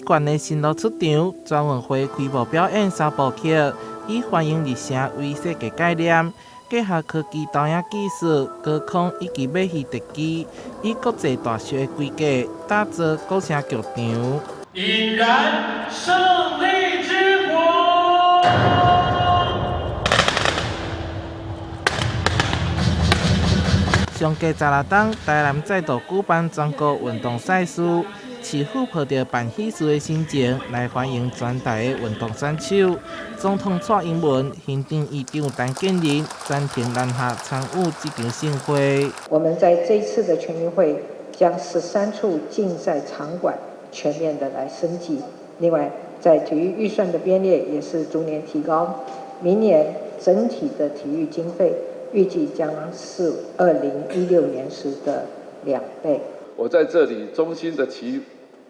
懸的新路出場，全運會開幕表演三部曲，以歡迎入城為設計概念，結合科技投影技術、高空以及馬戲特技，以國際大秀的規格打造古城劇場。引燃勝利之火！上過16冬，台南再度舉辦全國運動賽事，市府抱著辦喜事的心情來歡迎全台的運動選手。總統蔡英文、行政院長陳建仁專程南下參與這場盛會。我們在這次的全運會將13處競賽場館全面的來升級，另外在體育預算的編列也是逐年提高，明年整體的體育經費預計將是2016年時的2倍。我在這裡衷心的期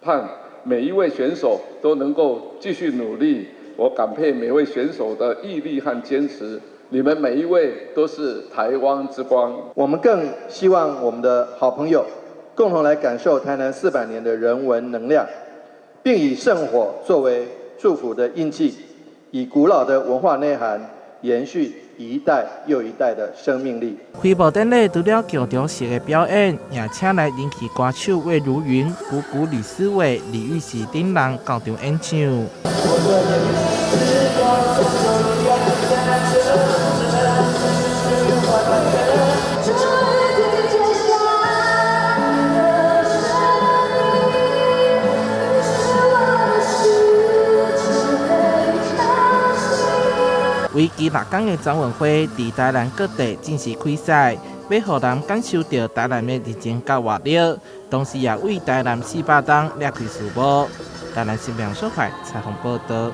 盼每一位選手都能夠繼續努力。我感佩每位選手的毅力和堅持，你們每一位都是台灣之光。我們更希望我們的好朋友共同來感受台南400年的人文能量，並以聖火作為祝福的印記，以古老的文化內涵延續一代又一代的生命力。開幕典禮除了劇場式的表演，也請來人氣歌手魏如昀、姑姑李思偉、李玉璽等人到場演唱。為期6天的全運會，佇台南各地正式開賽，欲予人感受著台南的熱情佮活力，同時也為台南400冬掠開序幕。台南新聞小塊採訪報導。